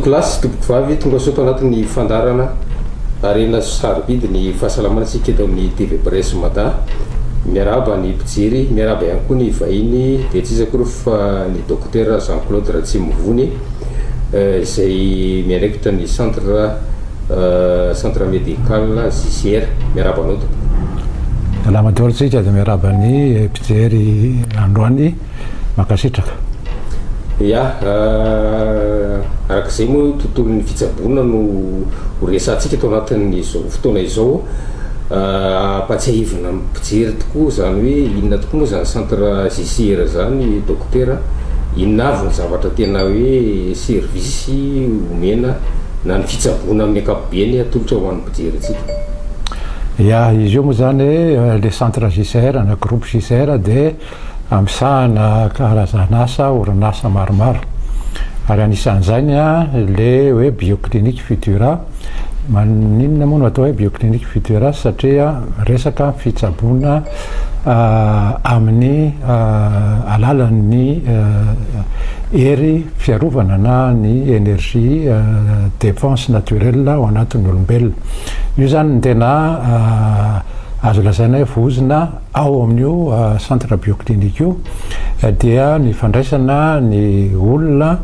Tompokolahy sy tompokovavy, tonga soa ato anatin'ny fandaharana Harena sarobidy ny fahasalamana isika eto amin'ny TV Presse Mada. Miarahaba ny mpijery, miarahaba ihany koa ny vahiny dia tsy iza akory fa ny Dokotera Jean Claude Ratsimovony izay miandraikitra ny centre centre médical JCR. Miarahaba anao tompoko. Salama daholo tsika dia miarahaba ny mpijery androany. Mankasitraka. Ya, araka izay moa tontolon'ny fitsaboana no ho resahantsika ato anatin'izao fotoana izao. Ampatsiahivina amin'ny mpijery tokoa izany hoe inona tokoa moa izany centre JCR izany dokotera? Inona avy ny zavatra tena hoe service omena na ny fitsaboana amin'ny ankapobeny atolotra ho an'ny mpijery antsika? Ya, izy io moa izany le centre JCR na groupe JCR dia Misahana karazan'asa orinasa maromaro ary anisan'izany le hoe Bioclinique Futura. Maninona moa no atao hoe Bioclinique Futura? Satria resaka fitsaboana amin'ny alalan'ny hery fiarovana na ny énergie défense naturelle ao anatin'ny olombelona. Io zany no tena azo lazaina hoe vozona Ao amin'io centre bioclinique io dia ny fandraisana ny olona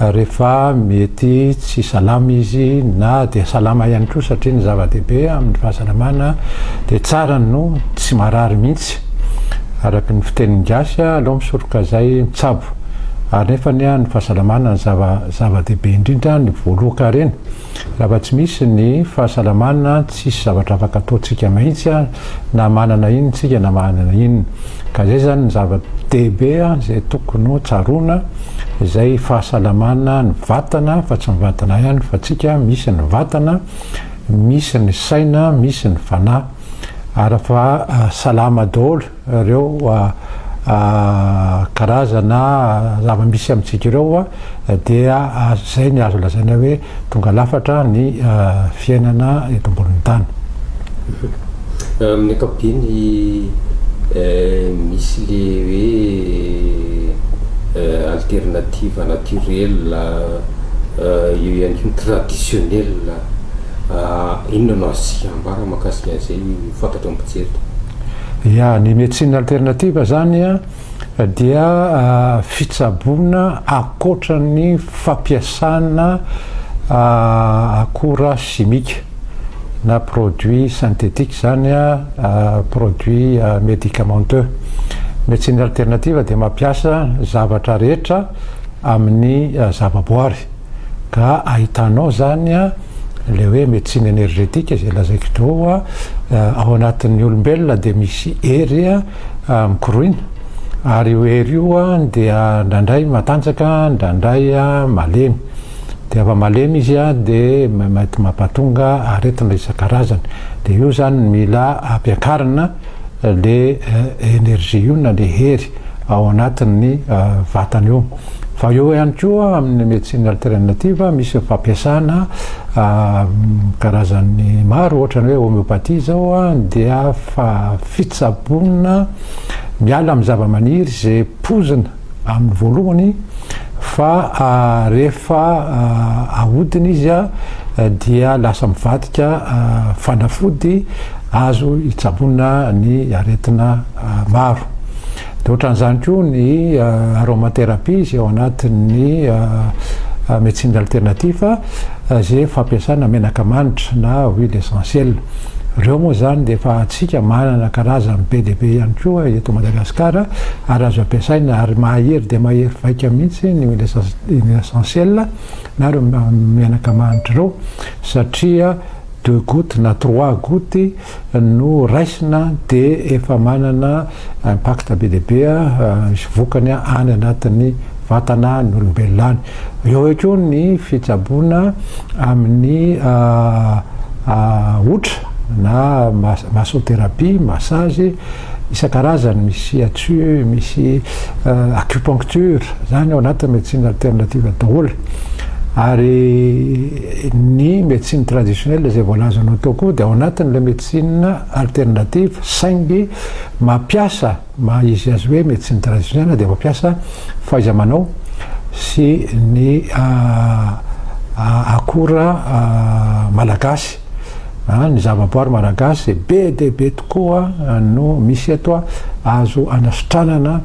rehefa mety tsy salama izy na dia salama ihany koa satria ny zava-dehibe amin'ny fahasalamana dia tsara no tsy marary mihitsy araka ny fitenin'ny gasy aleo misoroka izay mitsabo ary nefa anie ny fahasalamana ny zava-dehibe indrindra ny voalohan-karena. Raha mba tsy misy ny fahasalamana tsisy zavatra afaka ataontsika mihitsy na manana inona tsika na manana inona. Ka zay zany ny zava-dehibe izay tokony ho tsaroana izay fahasalamana ny vatana fa tsy ny vatana ihany fa tsika misy ny vatana, misy ny saina, misy ny fanahy ary fa salama daholo. Ireo karazana zava-misy amintsika ireo dia izay ny azo lazaina hoe tonga lafatra ny fiainana eto ambonin'ny tany. Amin'ny ankapobeny misy le hoe alternative naturelle, eo ihany koa ny traditionnel, inona no azontsika ambara mahakasika an'izay ho fantatry ny mpijery? Ya, ny médecine alternative zany dia fitsaboana ankoatra ny fampiasana akora simika na produit synthétique zany, produit médicamenteux. Médecine alternative dia mampiasa zavatra rehetra amin'ny zavaboary. Ka ahitanao zany le hoe médecine énergétique izay lazaiko teo ao anatin'ny olombelona dia misy hery mikoroina ary io hery io dia indraindray matanjaka indraindray malemy dia rehefa malemy izy dia mety mampatonga aretina isan-karazany dia io zany mila ampiakarina le énergie io na le hery ao anatin'ny vatana io. Fa eo ihany koa amin'ny médecine alternative misy ny fampiasana karazany maro ohatra ny hoe homéopathie zao dia fitsaboana miala amin'ny zavamaniry izay pozina amin'ny voalohany fa rehefa ahodina izy dia lasa mivadika fanafody azo hitsaboana ny aretina maro. Dia ohatran'izany koa ny aromathérapie izay ao anatin'ny médecine alternative izay fampiasana menaka manitra na huile essentielle. Ireo moa izany dia efa antsika manana karazany be dia be ihany koa eto Madagasikara ary azo ampiasaina ary mahery dia mahery vaika mihitsy ny huile essentielle na ireo menaka manitra ireo satria deux gouttes na trois gouttes no raisina dia efa manana impact be dia be, misy vokany any anatin'ny vatana ny olombelona any. Eo ihany koa ny fitsaboana amin'ny otra na massothérapie, massage isan-karazany, misy shiatsu, misy acupuncture, zany ao anatin'ny médecine alternative daholo. Ary ny médecine traditionnelle izay voalazanao teo koa dia ao anatin'ilay médecine alternative saingy mampiasa maha izy azy hoe médecine traditionnelle dia mampiasa fahaiza-manao sy ny akora malagasy. Ny zavaboary malagasy be dia be tokoa no misy eto azo anasitranana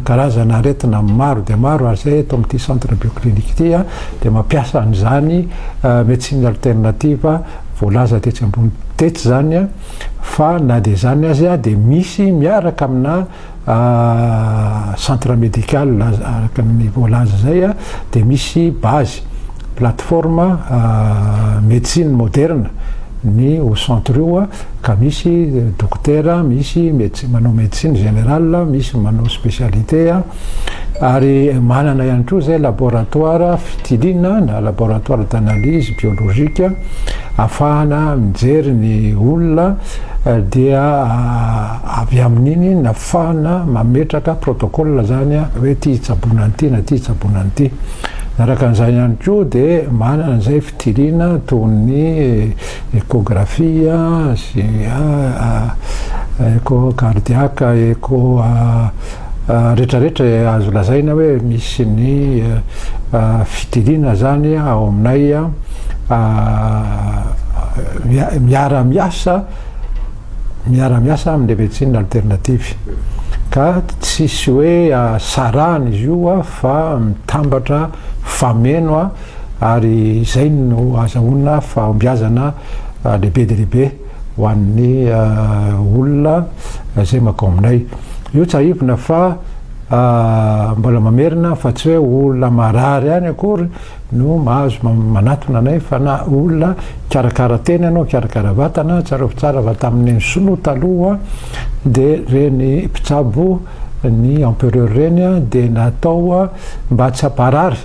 karazana aretina maro dia maro ary izay eto amin'ity centre bioclinique ity dia mampiasa an'izany médecine alternative voalaza tetsy ambony tetsy izany fa na dia izany aza dia misy miaraka amina centre médical araka ny voalaza izay dia misy base plateforme médecine moderne ny au centre io ka misy dokotera, misy manao médecine générale, misy manao spécialité ary manana ihany koa zay laboratoire fitiliana na laboratoire d'analyse biologique ahafahana mijery ny olona dia avy amin'iny nafahana mametraka protocole zany hoe ty hitsaboana an'ity na ty hitsaboana an'ity. Miaraka an'izay ihany koa dia manana izay fitiliana toy ny échographie sy écho cardiaque, écho rehetrarehetra azo lazaina hoe misy ny fitiliana zany ao aminay miara-miasa miara-miasa amin'le médecine alternative ka tsisy hoe sarahana izy io fa mitambatra fameno ary izay no azahoana fahombiazana lehibe dia lehibe ho an'ny olona izay makao aminay. Io tsiahivina fa mbola mamerina fa tsy hoe olona marary ihany akory no mahazo manatona anay fa na olona mikarakara tena ianao, mikarakara vatana, tsarovy tsara fa tamin'ny sinoa taloha dia ireny mpitsabo ny empereur ireny dia natao mba tsy hamparary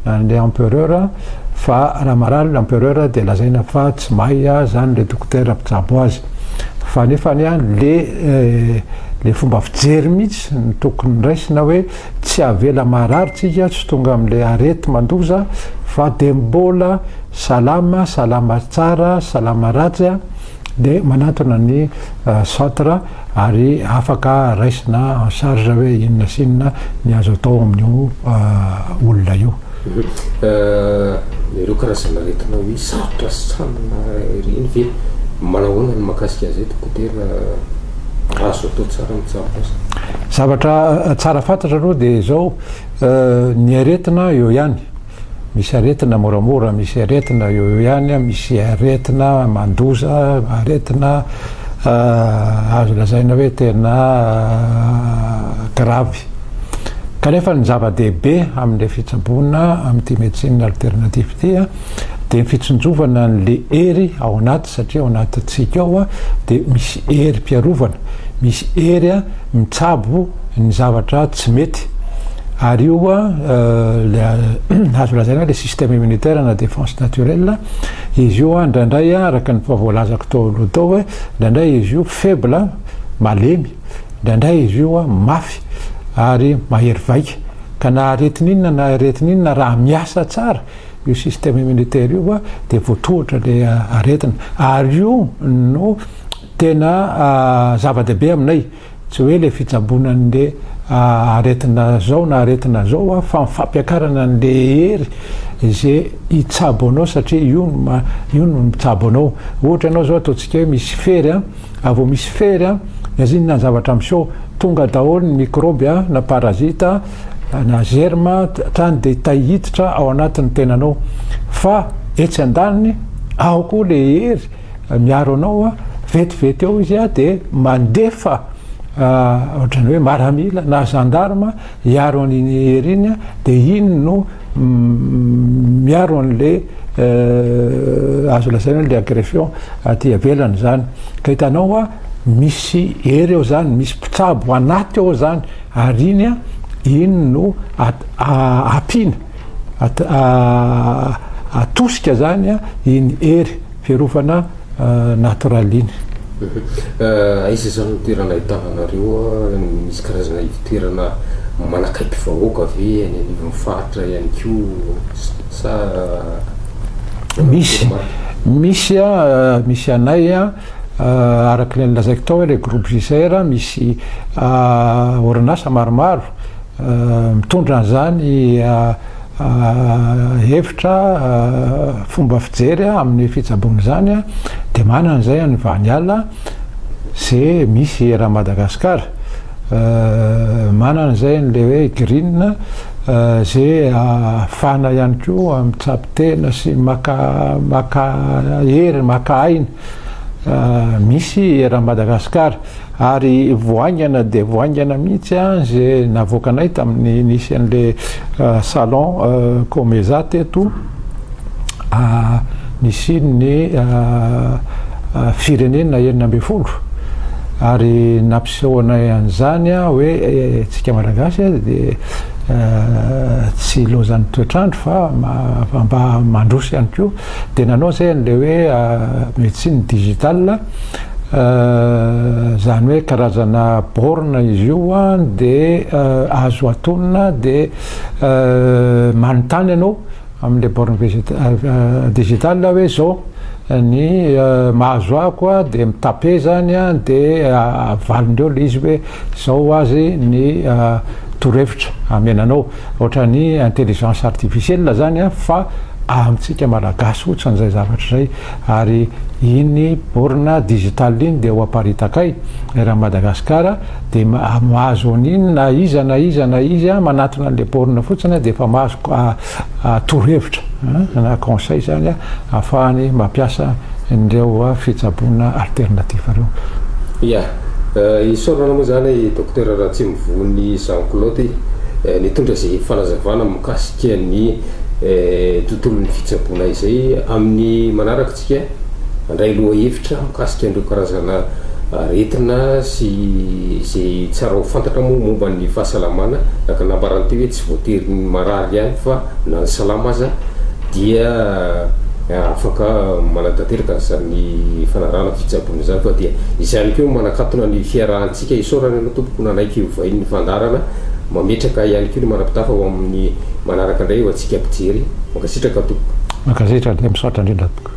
an'ilay empereur fa raha marary ilay empereur dia lazaina fa tsy mahay zany ilay dokotera mpitsabo azy fa nefany le le fomba fijery mihitsy no tokony raisina hoe tsy avela marary tsika tsy tonga amin'ilay arety mandoza fa dia mbola salama, salama tsara, salama ratsy dia manantona ny centre ary afaka raisina en charge hoe inona sy inona ny azo atao amin'io olona io. Ireo karazana aretina hoe sarotra sitranina ireny ve manahoana ny mahakasika azy eto Dokotera raha azo atao tsara mitsabo azy? Zavatra tsara fantatra aloha dia izao, ny aretina eo ihany. Misy aretina moramora, misy aretina eo eo ihany, misy aretina mandoza, aretina azo lazaina hoe tena gravy. Kanefa ny zava-dehibe amin'ilay fitsaboana amin'ity médecine alternative ity dia ny fitsinjovana an'ilay hery ao anaty satria ao anatintsika ao dia misy herim-piarovana, misy hery mitsabo ny zavatra tsy mety ary io le azo lazaina hoe le système immunitaire na défense naturelle izy io indraindray araka ny efa voalazako tao aloha tao hoe indraindray izy io faible malemy indraindray izy io mafy ary mahery vaika ka na aretina inona na aretina inona raha miasa tsara io système immunitaire io dia voatohitra le aretina ary io no tena zava-dehibe aminay Tsy hoe le fitsaboana an'le aretina zao na aretina zao fa ny fampiakarana an'le hery ze hitsabo anao satria io no ma, io no mitsabo anao. Ohatra ianao zao ataontsika hoe misy fery an, raha vao misy fery an, na inona ny zavatra miseho, tonga daholo ny mikrôby an, na parasite na germe hatrany dia ta hiditra ao anatin'ny tenanao. Fa etsy andaniny ao koa le hery miaro anao a, vetivety eo izy a dia mandefa ohatran'ny hoe maramila na gendarme hiaro an'iny hery iny a, dia iny no miaro an'le azo lazaina hoe le agression aty ivelany zany. Ka hitanao a, misy hery eo zany, misy mpitsabo anaty ao zany, ary iny a, iny no ampiana, atosika zany iny hery fiarovana natoraly iny. Aiza izany no toerana ahitana anareo? Misy karazana ivon-toerana manakaiky vahoaka ve any anivon'ny faritra ihany koa sa Misy, misy misy anay araka ilay nolazaiko tao hoe ilay groupe JCR misy orinasa maromaro mitondra an'izany. hevitra, fomba fijery amin'ny fitsaboana izany dia manana izay any Vaniala ze misy eran'i Madagasikara. Manana izay an'ilay hoe green ze ahafahana ihany koa mitsabo tena sy maka maka hery, maka aina. Misy eran'i Madagasikara. Ary vao haingana dia vao haingana mihitsy izay navoakanay tamin'ny nisy an'ilay salon Comesa teto, nisian'ny firenena 16 ary nampisehoanay an'izany hoe isika Malagasy dia tsy ilaozan'ny toetr'andro fa mba mandroso ihany koa, dia nanao izay an'ilay hoe médecine digitale. Izany hoe karazana borne izy io an, dia azo atonina dia manontany ianao amin'ilay borne digital hoe izao ny mahazo ahako an, dia mi-taper izany an, dia avalondreo ilay izy hoe izao azy ny torohevitra amena anao. Ohatran'ny intelligence artificielle izany an, fa amintsika Malagasy fotsiny izay zavatra izay. Ary iny borne digital iny dia ho aparitakay eran'i Madagasikara dia mahazo an'iny na iza na iza na iza manatona an'ilay borne fotsiny dia efa mahazo torohevitra na conseil izany ahafahany mampiasa an'ireo fitsaboana alternatif ireo. Ya, isaorana moa izany Docteur Ratsimivony Jean Claude nitondra izay fanazavana mikasika ny tontolon'ny fitsaboana izay. Amin'ny manaraka isika handray lohahevitra mikasika an'ireo karazana aretina sy izay tsara ho fantatra moa momba ny fahasalamana. Araka ny nambarany teo hoe tsy voatery ny marary ihany fa na ny salama aza dia afaka manatanteraka an'izany fanarahana fitsaboana izany fa dia izany koa manakatona ny fiarahantsika. Isaorana ianao tompoko nanaiky ho vahinin'ny fandaharana. Mametraka ihany koa ny manam-pitafa ho amin'ny manaraka indray ho antsika mpijery. Mankasitraka tompoko. Mankasitraka dia misaotra indrindra tompoko.